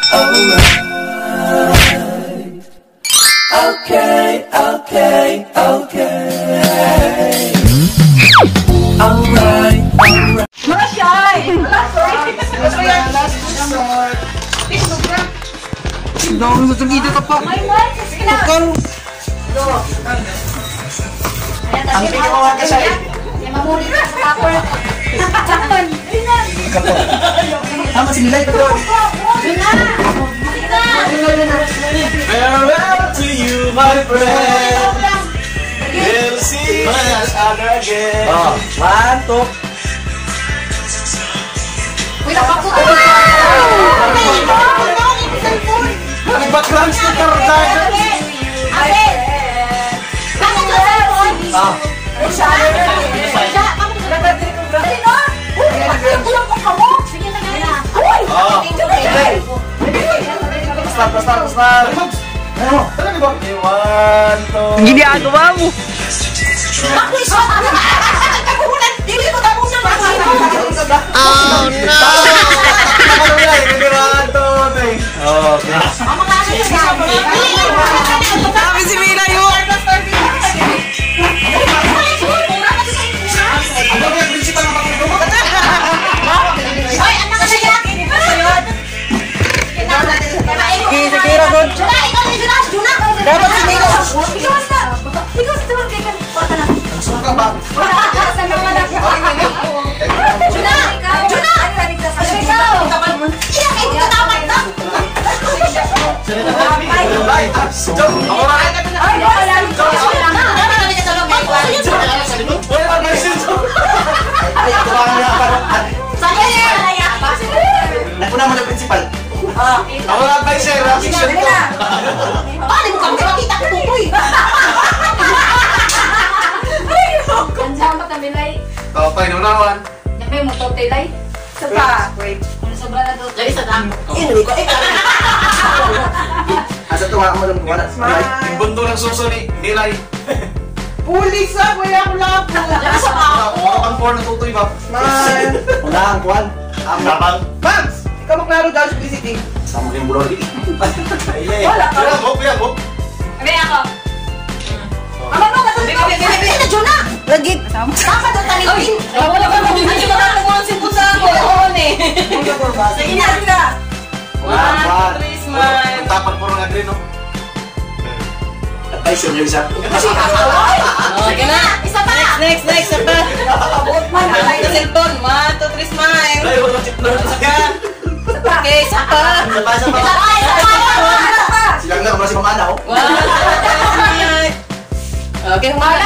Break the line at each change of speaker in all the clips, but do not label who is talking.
Alright. Okay. Alright, alright.
Mga shy! Last resort.
Dami sa tagida ka pa.
May mic, sige na.
Tukal.
Ang
pinakawa ka siya.
Mamuli ka sa topper. Chakton.
Tama si Milay.
Juna! Juna!
Farewell to you, my friend. We'll see each other again.
Oh, one, two.
Uy, napako.
Nag-background sticker tayo.
Ate! Bakit yung cellphone?
Ah.
Siya, bakit yung Dali na! Uy, kulang ko kamo! Sige na, na. Uy!
Ah.
Basta, basta, basta.
Ano? Talaga ba? Okay, one, two.
Ginagawa mo.
Ako isa! Tabunan! Dili ko tabunan!
Oh, no.
Ano yan? One, two, three. Okay.
Sabi si Milay, oh.
Ano ba yung principal ng pagkukuha?
Ay, anak na yan!
Sige, sige, Ragon.
Juna, ikaw na, Juna! Juna!
Dapat si Milay.
Ikaw na! Ikaw sa tulog kay ka na.
Suka ba?
Juna! Juna! Ikaw! Iya, kayo ka dapat na!
Ay, joke. Ako na.
Ay, wala!
Wala, message.
Ay, tuwangan niya ako. Nagpuna mo na principal.
Ako na adviser. ah. Section 2.
Paano mo kami makita ko tutoy?
Andiyan pa tamilay.
Oh, fine. Una, one.
Nyamay mo to tilay.
Sa pa.
Ano sobra na to?
Dali sa damo.
Asa tuwa mo lang wala.
Yung bundo ng suso ni Nilay.
Pulis ah, kuya ko lapo.
Sa pa ako.
Ang four na tutoy ba?
Smile. Wala ang kuwan. Ang
Tapang.
Max! Ikaw maklaro dahil sa publicity. Sama kayong bulori.
Wala. Kuya mo, kuya mo.
Abi ako.
Ama mo ka tutoy. Ay, na Juna.
Lagi.
Tama daw tanitin.
Wala pa mo. Ano ba na mo sa ako?
Sige na.
One, one.
Ang tapang puro nga green, no?
Advice yun yung isa.
Sige na. Isa pa.
Next, next, isa pa. Sa cellphone. 1, 2, 3, smile.
Ay, wala chip na.
Isa pa. Okay, isa pa.
Isa pa, isa pa.
Isa pa. Isa pa. Isa pa.
Silang na, si Mama Ana, oh.
1, 2, 3, smile. Okay, humala.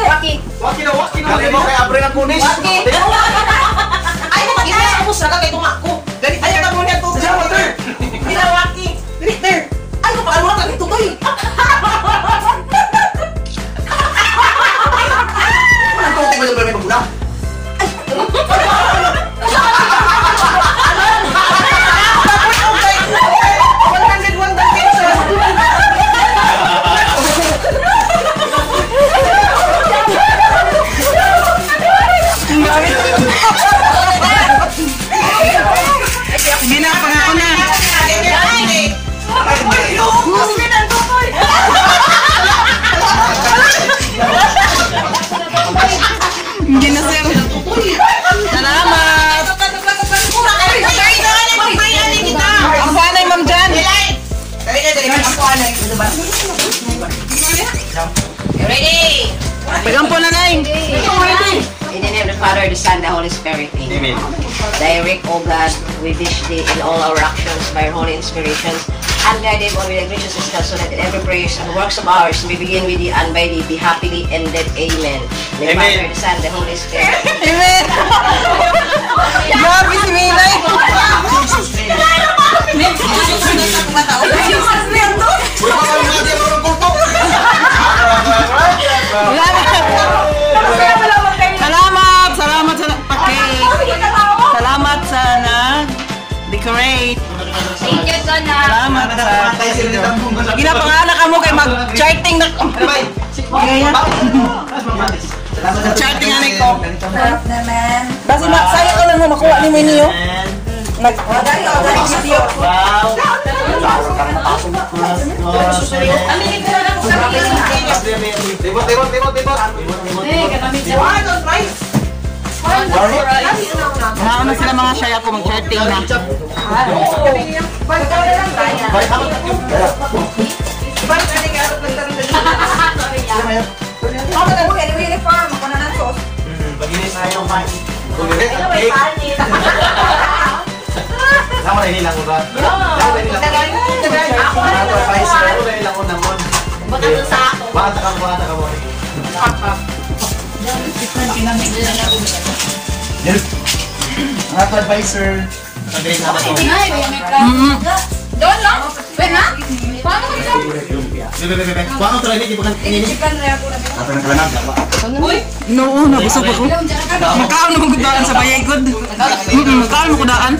Waki.
Waki na, waki na. Kali mo kay Abre ng kunis.
Waki.
Ay, namatay.
Ubus na ka kay tumako. Dali, ayaw na muna to.
Sa water!
Pinawaki.
Dali, there!
Ay, kung paano ka tutoy.
Walang tuti mo yung may paguna.
Tapos, okay. 101 pesos.
Sige na, pangako na. Hindi na, sir. Salamat. Ang panay, ma'am Jan.
Dali na, dali. Ang kuanay.
Ready?
Pagampo na, Nay.
In the name of the Father, the Son, the Holy Spirit. Amen. Direct, O God, we wish Thee in all our actions by your holy inspirations, and guide them all with the gracious wisdom, so that in every prayers and works of ours may begin with Thee and by Thee be happily ended. Amen. In the
Amen.
Father, the Son, the Holy Spirit.
Amen. Grabe si Milay.
Uy, baka yung mga di ako ng kulto.
Salamat! Salamat sa nagpa-cake. Salamat sa nag-decorate.
Thank you, Jona.
Salamat sa... Ginapanganak ka mo kay mag-charting na... Gaya. Charting anay ko.
Sarap naman.
Basta ma, saya ka lang mo makuha ni mo niyo.
Nag-video.
Wow.
Aminin ko na lang kung kami.
Tibot, tibot, tibot, tibot.
Nauna na sila mga syaya ko mag-chatting na.
Sama rin nilang ba? Sama rin nilang. Sama rin nilang unang mon.
Baka dun sa ako.
Bata ka, bata ka mo.
Mga advisor.
Doon lang? Pwede na? Paano ko dito?
Kuha ko try ni bukan ini.
Ato ng kalanang.
No, nabusog ako. Makaon na mong daan sa bayay god. Makaon mo ko daan.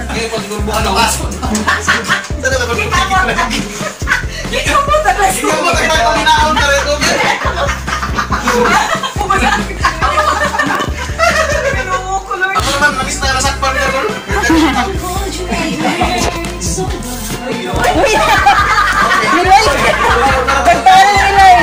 Ako naman, nabis na nasakpan niya ron.
Nilay! Kanta na nilay!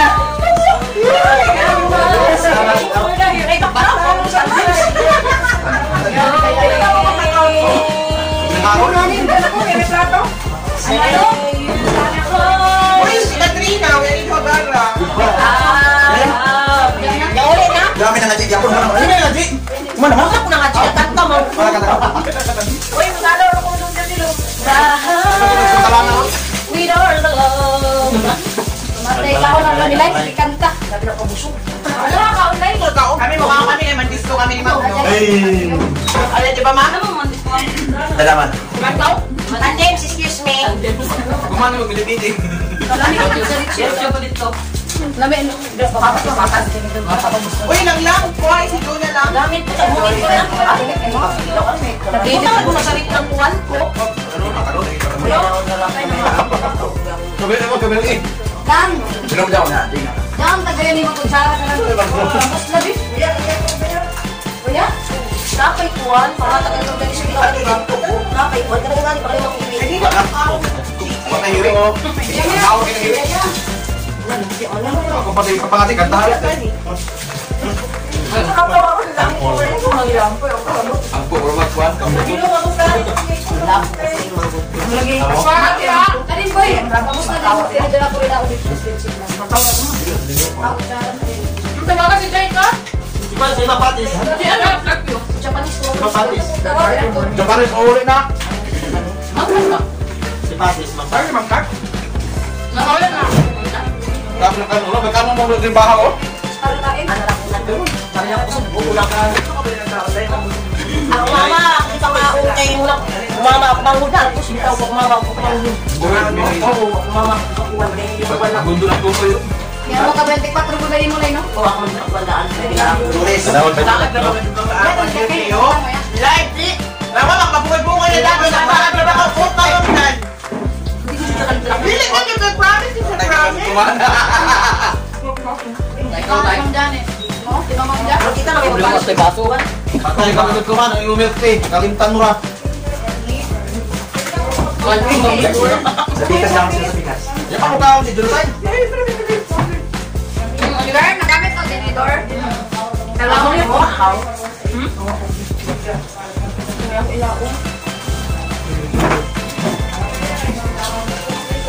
Dami na nga, Jig. Ako naman. Ano na, Jig? Kumana mo?
Ako na nga, Jig. Kanta mo.
Para ka na.
Uy, magalo ako nung dyan. With our love.
Matay ka ako ng nilay. Kanta.
Sabi na kabusog.
Ano ka online?
Kami mukha kami eh, mandisco kami ni Ma'am.
Ay!
Alin, di ba ma'am?
Ano mo mandisco?
Dalaman.
Ah, James, excuse me.
Gumano yung bilibili.
Lami.
Uy, nang lang po ay si Jonah lang.
Gamit ko sa buhay ko lang. Dito ako masalit ng kuwan ko.
Kabila mo, kabila eh.
Dan.
Sinom daw na.
Dan, tagayan ni mo kutsara ka lang. Tapos labi.
Kuya, napay kuwan. Para tagal ng dali siya ginawa ko. Napay kuwan. Kanang nga, di pa kayo makikinig.
Patahiri. Ang tawag kinahiri. Ako patay kapati, kanta. Ang po, magkuhan.
Alin boy? Tapos na lang. Pinadala ko rin ako dito. Tawagan si Jay ka?
Iba sa iba patis.
Si ano?
Japanese mo.
Iba patis.
Japanes, uli na.
Si patis, ma'am.
Ay, mangkak.
Nakawala na.
Dami ng kanulo. Magkano mo ulit yung baha, oh?
Ang mama, ako sa mga kay muna. Mama, ako mangudan. Tapos bitaw ko mama, ako mangudan. Oo, mama, ako kuwan.
Gundo ng tutoy.
Kaya mo ka 24 mo dali mo na no?
Oo, ako magdaan.
Live, di! Rawa, makabungay-bungay na dapat. Nagpakadraba ka, oh, tawag nan. Dili ko yung promise, is a promise.
Ikaw dyan eh. Oh, di ba ma'am dyan?
Kita na may baso.
Patay ka ulit kuman, ang iyong milk tea. Kalimtan mo ra.
Sa pikas lang sila sa pikas.
Yan pa mukha si Julsay.
Oliver, nagamit ko tinidor.
Alam mo yung wow.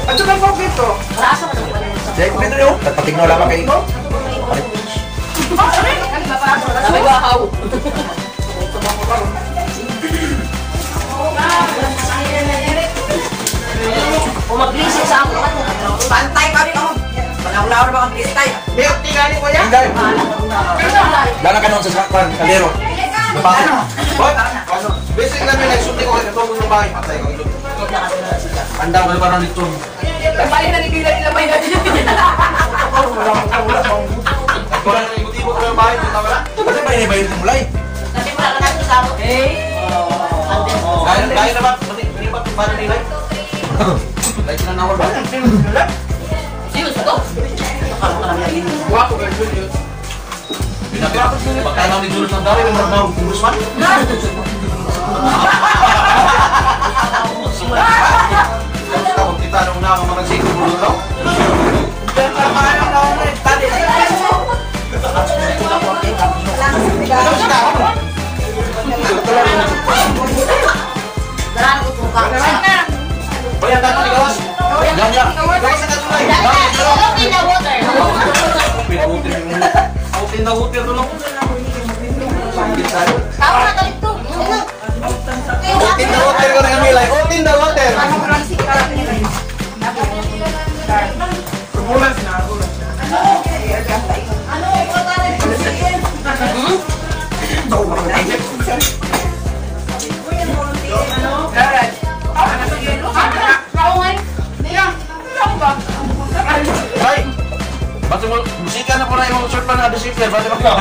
At saka po dito.
Para asa man ang wala sa.
Jay, kumita niyo. Nagpatignaw lamang kayo.
Sabi bahaw. O maglisin sa ako.
Pantay kami ako. Panahulaw na ba ang pistay? Milk tea gani ko yan.
Hindi. Dala ka noon sa kwan, kaldero. Napakit.
Boy, basic lang may nagsulti ko kasi itong ng bahay. Patay ka ulit. Anda ko na dito.
Bali na nila nila bay na.
Wala na ibot-ibot ko ng bahay. Punta wala.
Kasi pa inibayin ng mulay.
Kasi wala ka natin sa ako.
Kaya kaya na ba? Hindi ba para nila? Like na nawal ba?
Diyos ko.
Guwapo kayo, Julius.
Pagkanaw ni Julius ng dami, may mga congressman. the water to no.
Tao na talito.
Out in the water ko na kami like. Out in the water. Ay! Ba't mo, musika na po na yung short pa na discipline, ba't mo ka?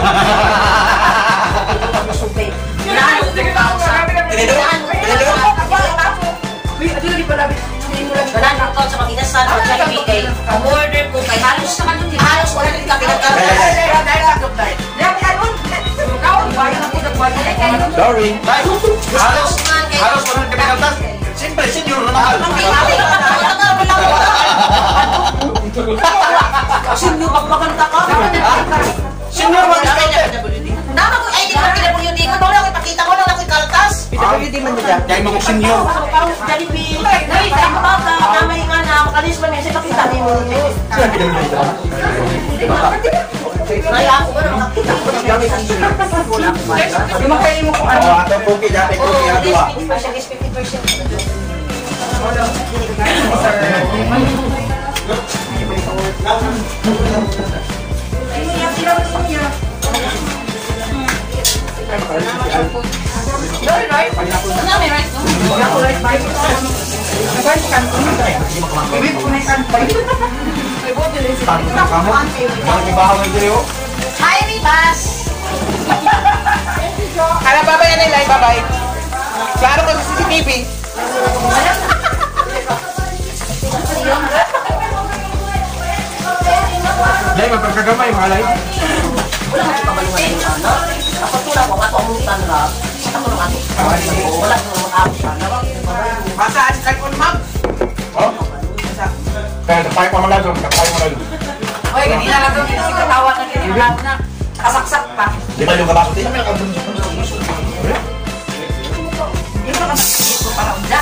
Wala na ako sa mag-inasal o Jollibee kay order ko kay halos halos wala rin kami nagkaroon.
Sorry.
Halos, halos wala rin kami kaltas. Siyempre, senior na mahal.
Sino pagpaganta ka?
Senior man discounted.
Nama ko ID ko PWD ko wala ko ipakita ko lang ako'y kaltas.
PWD man nila.
Kaya mo kong senior.
Jollibee. Dali sa bata, namay nga na makalis man sa pakita nimo. Ay ako ba nakakita ko na gamit ang wala ko man.
Oh, ato puki, dati puki,
Oh,
ato ah.
this 50%, this 50%. Hi, Ribas!
Hala, babay na nila, babay. Klaro ko sa CCTV.
Dahil magpagkagamay, mga lay.
Wala ka kabaluhan yung ano. Ako tulad ko, ako ang mutan ra. Sa ako ng ato. Wala ko ng ato.
Basta, as cellphone, ma'am.
Oh? Kaya, tapay pa mo lang doon, tapay mo lang doon.
Oy, ganina lang doon. Katawa na ganina na. Kasaksak pa.
Di ba yung kabaso? Di
Hindi mo nakasakit ko para unja.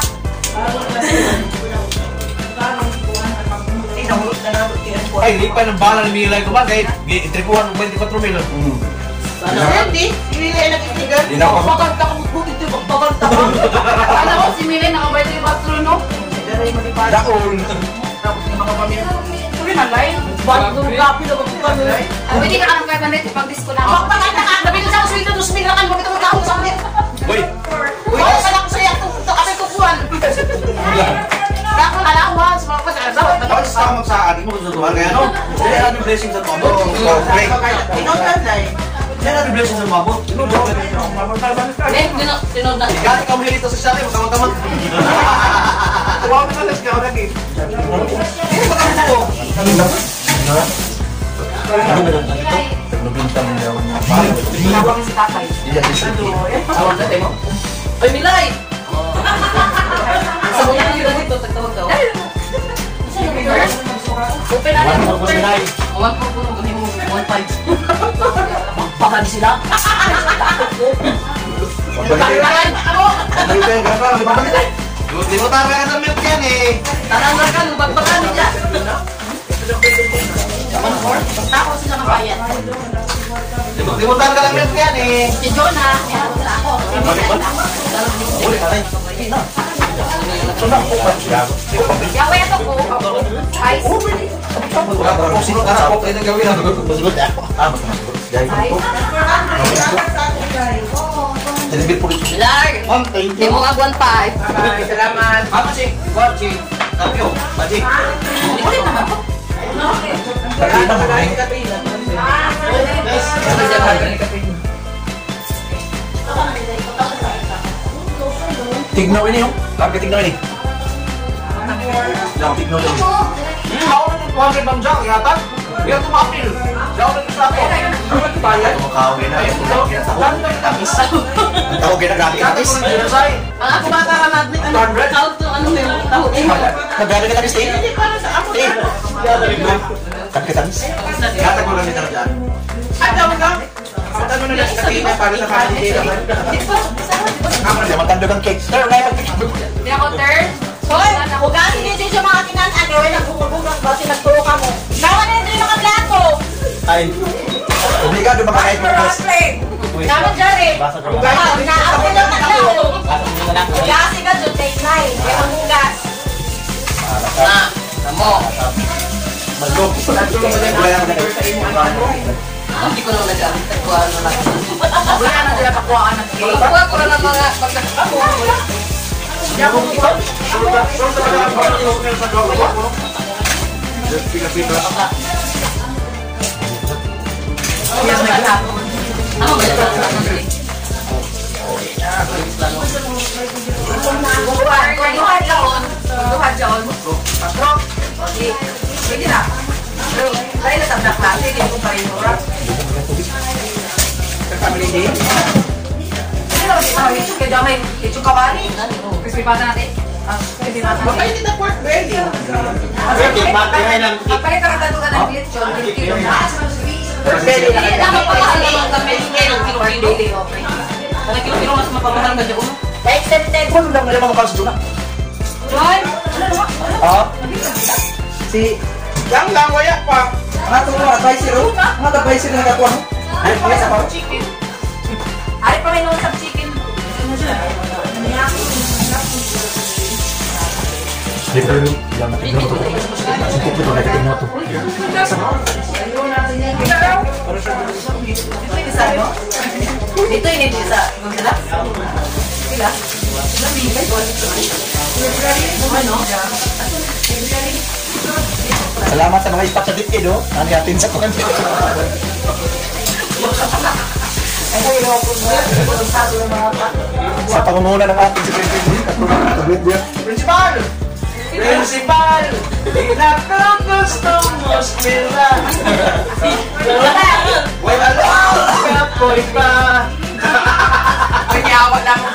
Ay, hindi pa ng bala ni Milay ko ba? Kahit itripuhan mo 24 mil.
Hindi, hindi nila nag-itigan.
Di na ako.
Magpaganta ka, magbuti ito, magpaganta ka.
Ano ko, si Milen, nakabay yung bathroom, no?
Daon.
Tuloy na, line.
Ba't nung gapi na magpaganta?
Pwede ka ng 500, ipag-disco na ako.
Magpaganta ka! Sabi ko sa ako, sweldo, 2,000 lang, bakit ako kaon sa akin?
Uy!
Uy, wala ko sa'yo, ito kasi kukuhan. Dako allowance, mga pasalamat.
Once ka magsaan, mo kung sa kaya no? Dili na blessing sa tubo. Pray.
Inotan na eh.
Dili na blessing sa mabot.
Eh, tinod na.
Gati ka mo dito sa sari, magkamang-kamang.
Wow, na lang lagi.
Hindi makamang ko.
Tinawag si tatay.
Ay, Milay! Sa una nila dito, tagtawag daw.
Open na lang. Open. 1.4 po, gawin mo. 1.5.
Magpagan sila.
Limutan ka sa milk yan eh.
Tarangan ka, magpagan nila. Basta ako sila kabayan.
Limutan ka ng milk yan eh.
Si Jonah, ako.
Yaway ato ko. Ice.
Pilar! Di mo nga 1.5.
Bye, salamat.
Apa sih? Kuat sih. Tapio, baji.
Katrina.
Tignaw ini, oh. Labi tignaw ini. Lang tignaw ini.
Ako na 200 bang jang, yata. Yan tumapil. Siya ako sa ako.
Makawin na. Tawag na grabe ka tamis.
Ang ako bata ka magnet, ano? Tawag to, ano yung tawag?
Naggrabe ka tamis, eh. Eh. Grabe ka tamis.
Yata ko lang nito dyan.
At tawag ka? Kamutan mo na lang si Katrina para sa family day naman.
Hindi, magtandog ang cake. Sir, kaya pag
Hindi ako third.
Hoy, hugasin niyo sa mga kinan-an. Gawin ang bukog-bukog kasi nagturo ka mo. Nawa na yung mga plato.
Ay. Obligado makakain mo boss.
Tama dyan eh. Ako lang na. Gasi ka dyan, take nine. Kaya manghugas.
Na, namo.
Malog.
Hindi ko naman nag-alit. Nagkuha na lang.
Wala na dila pakuhaan ng cake.
Pagkuha ko na ng mga pagkakako. Ano ba ito?
Duha jaon. Duha jaon. Patro. Okay. Pwede na. Pero, dahil na tabla klase, hindi ko pa rin mura.
Family day.
Kaya may lechon kawali. Crispy pata natin. Crispy pata natin.
Baka hindi na pork belly.
Papalit ka ka ng lechon. Kilo na.
Pork belly na.
Hindi na mapamahal naman kami. Kilo-kilo. Kilo-kilo mas mapamahal ka dyan.
Accepted.
Ano lang na mga kaso na?
John!
Ah? Si
Yang lang, wala pa.
Mga to mga advisor oh. Mga advisor na nakakuha no. Ay, ay sa pa.
Chicken. Ay, pa may sa chicken. Dito ini bisa. Sila? Sila? Ano?
Salamat sa mga staff sa DepEd oh. Naniatin sa kuwan. Sa pangunguna ng ating superintendent at mga
Principal! Principal! Pinakagusto mo sila. Wala kapoy pa. Kanya wala mo.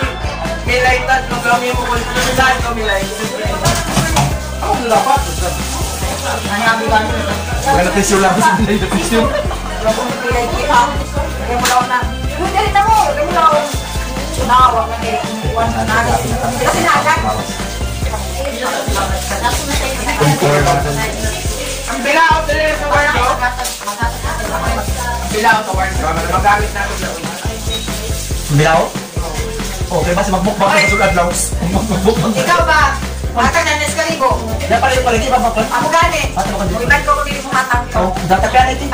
Milay tatlo kami mo kung saan ko milay.
Ako lapat.
Wala presyo lang sa bilay na presyo.
Ang bilaot na rin sa wardrobe. Bilaot sa wardrobe. Magamit natin sa ulo.
Bilao? Okay ba si magmukbang sa sulad lang? Magmukbang.
Ikaw ba? Bata na nes kalibo.
Dapat rin pala di ba magpal?
Ako gani.
Ate mo kandi.
Iban ko kung mo hatang.
Oh, dapat ka natin.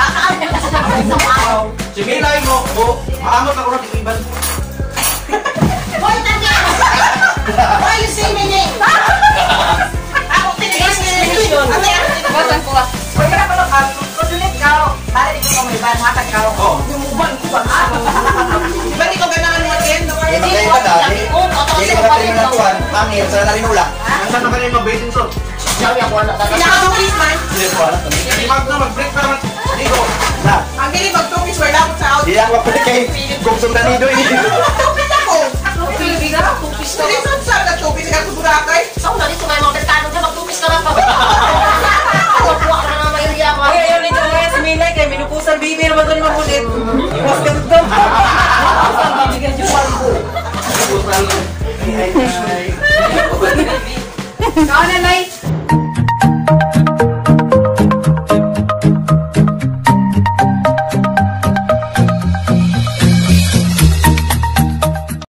Si Milay mo, oh, maamot ako rin iban.
Hoy, tanda! Why you say my name? Ako tinigil
Basan ko ah.
Hoy, kana pa lang kudulit ka. Para di ko may ban hatag ka.
Oh.
Yung uban ko ba?
Di ba di ko ganahan mo din?
Eh, magkaya pa na. Dili ka pa rin ng kuwan. Pangit, sa narinula.
Nasa na kanina mag-bathing suit.
Pinakatupis man.
Hindi ko alam.
Mag na mag-break pa naman. Dito.
Na.
Ang dili magtupis wala ko sa out.
Di ako pwede kay kung sundanido eh.
Tupis ako.
Biga, tupis ka.
Dili sa sa na tupis ka sa Boracay.
Sa una dito may mga Amerikano dyan, magtupis ka lang pa. Kuha ka na ng mailya mo.
Ay, ayaw nito nga si Milay kay minukusan bibi naman doon mabulit. Mas ganito.
Kaon na, Nay.